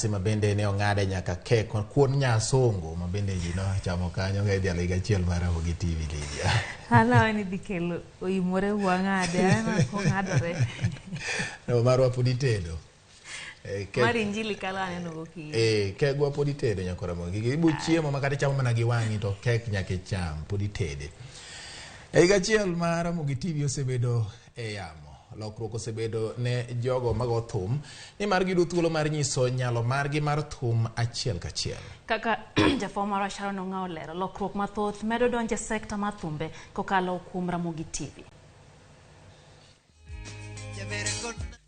Ma bende ne ong'ade nyaka kek kuon nyasongo ma bende ji nochamo kanyo ka idhialo higa achiel mar Ramogi TV Lydia. An ni dhi kelo oimore wang'ade aneno kong'adore. No, marwa pod itedo. Mar injili kalo aneno gokinyi. Kegwa pod itedo nyaka Ramogi. Ibu chiemo ma kata ichamo mana gi wang'i to kek nyaka icham pod itede. E higa achiel ma Ramogi TV osebedo e yamo. Lokruok osebedo ne jogo mago thum nimar giyudo thuolo mar nyiso nyalo margi mar thum achiel kachiel. Kaka jafwambo marwa Sharon Ong'ao lero, lokruok mathoth medo donjo e sekta mar thumbe kokalo kuom Ramogi TV.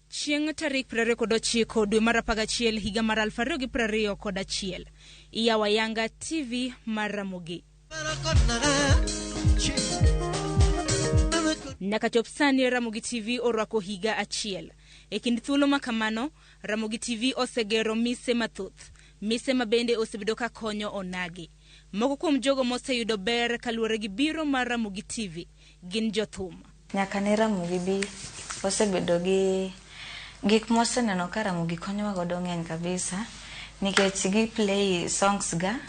Chieng' tarik 29 dwe mar 11 higa mar 2021, iyawo ayanga TV mar Ramogi. Nyaka chop sani Ramogi TV orwako higa achiel. E kind thuolo ma kamano, Ramogi TV osegero mise mathoth, mise ma bende osebedo ka konyo onagi. Moko kuom jogo moseyudo ber kaluwore gi biro mar Ramogi TV gin jothum. Nyaka ne Ramogi bi, wasebedo gi gik mwaseneno ka Ramogi konyowa godo ng'eny kabisa nikech gi play songs ga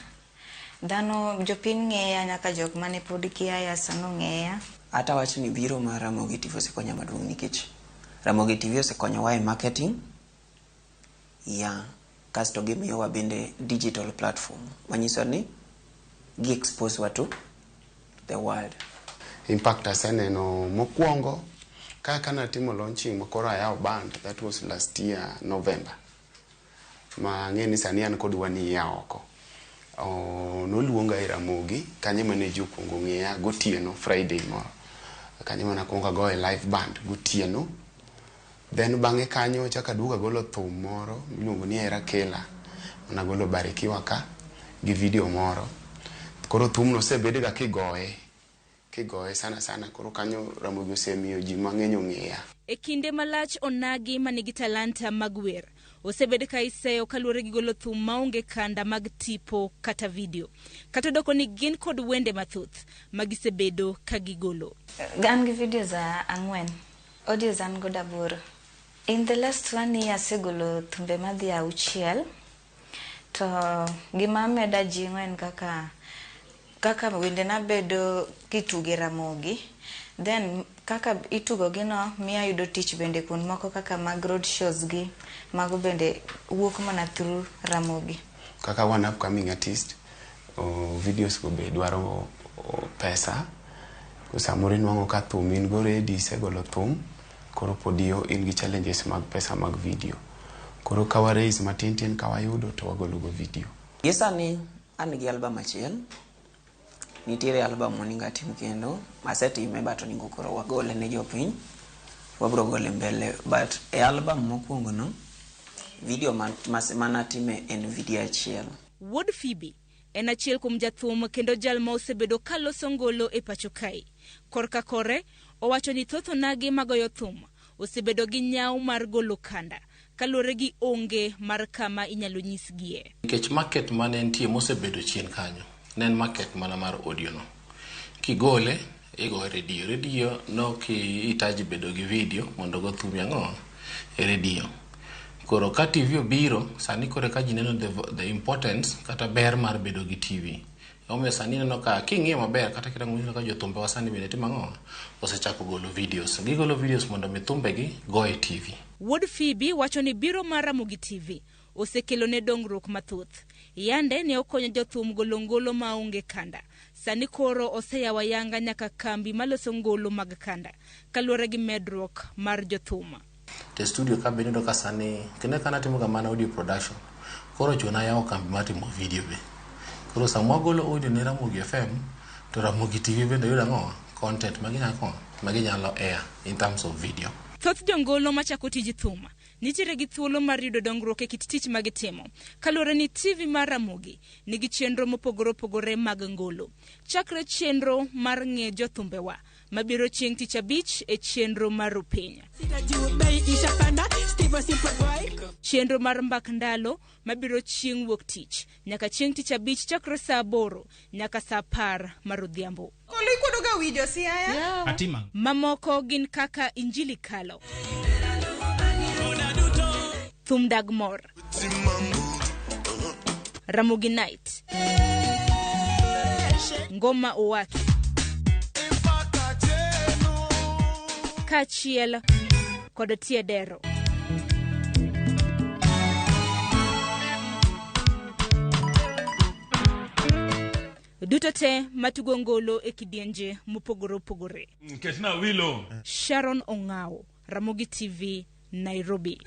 dhano jopiny ng'eya nyaka jok mane pod kiaya sano ng'eya. Ata wach ni biro mar Ramogi TV osekonya maduong' nikech Ramogi TV osekonyowa e marketing, yeah, kasto gimiyowa bende digital platform manyiso ni gi expose wa to the world. Impact aseneno mokwongo kaka natimo launching makoro ayawo band, that was last year November, ma ang'e ni sani an kod one year oko. Noluonga e Ramogi kanyo mane ji okuongo ng'eya gotieno Friday moro kanyo mana kuongo agoye live band gotieno. Then bang'e kanyo achako aduogo agolo thum moro miluongo ni Hera Kela managolo Barikiwa ka gi video moro. Koro thumno osebed ga kigoye sana sana, koro kanyo Ramogi osemiyo ji mang'eny ong'eya. E kinde malach onagi manigi talanta mag wer osebed ka iseyo kaluwore gi golo thum maonge kanda mag tipo kata video, kata doko ni gin kod wende mathoth ma gisebedo ka gigolo. An gi videos 4, audios an godo 8. In the last 1 year asegolo thumbe madhi 6, to gima meda jing'o en kaka wendena bedo kituge Ramogi, then kaka itugo gi no miyo ayudo tich bende kuond moko kaka mag road shows gi, mago bende wuok mana through Ramogi. Kaka one upcoming artist, videos go be dwaro pesa. Samoro inwang'o ka thum in go ready, isegolo thum, koro pod in gi challenges mag pesa mag video. Koro ka wa raise matin tin ka wayudo to wagolo go video. Gi sani an gi album achiel. Nitiere album monego atim kendo, asetime but onego koro wagole ne jopiny. Wabro gole mbele, but e album mokwongo no, video manatime en video achiel. Wuod Phoebe en achiel kuom jathum kendo jal ma osebedo ka loso ngolo e pacho kae. Korka kore, owacho ni thoth onagi magoyo thum osebedo gi nyawo mar golo kanda kaluwore gi onge mar kama inyalo nyisgie. Nikech market mane nitie mosebedo chien kanyo, ne en market mana mar audio no. Kigole, igoye redio. Redio no kihitaji bedo gi video mondo go thumi ang'o e redio. Koro ka TV obiro, sani koro ka ji neno the importance kata ber mar bedo gi TV. Omiyo sani ineno ka king'iyo maber kata kirango ineno ka jothumbe wa sani bende timo ang'o? Osechako golo videos. Gigolo videos mondo mi thumbegi go e TV. Wuod Phoebe wacho ni biro mar Ramogi TV osekelo ne dongruok mathoth. Yande ne okonyo jothum golo ngolo maonge kanda. Sani koro oseyawo ayanga nyaka kambi maloso ngolo mag kanda kaluwore gi medruok mar jothum. Te studio ka bende ka sani kendo ka natimo ga mana audio production, koro chuna yawo kambi mar timo video be. Koro sama wagolo audio ne Ramogi FM to Ramogi TV bende yudo ang'o? Content maginyalo air in terms of video. Thoth jongolo machako tij thum nitiere gi thuolo mar yudo dongruok e kit tich magitimo kaluwore ni TV mar Ramogi nigi chenro mopogore opogore mag ngolo. Chakre chenro mar ng'e jothumbewa mabiro chieng' tich abich e chenro mar Rupiny. Chenro mar mbak ndalo mabiro chieng' wuok tich nyaka chieng' tich abich chakre saa 8 nyaka saa 10 mar odhiambo. Mamoko gin kaka Injili Kalo, Thum Dag Mor, Ramogi Night, Ngoma Owaki, kaachiel kod Tiedero. Duto te matugo ngolo e kidienje mopogore opogore. Ketna wilo. Sharon Ong'awo, Ramogi TV, Nairobi.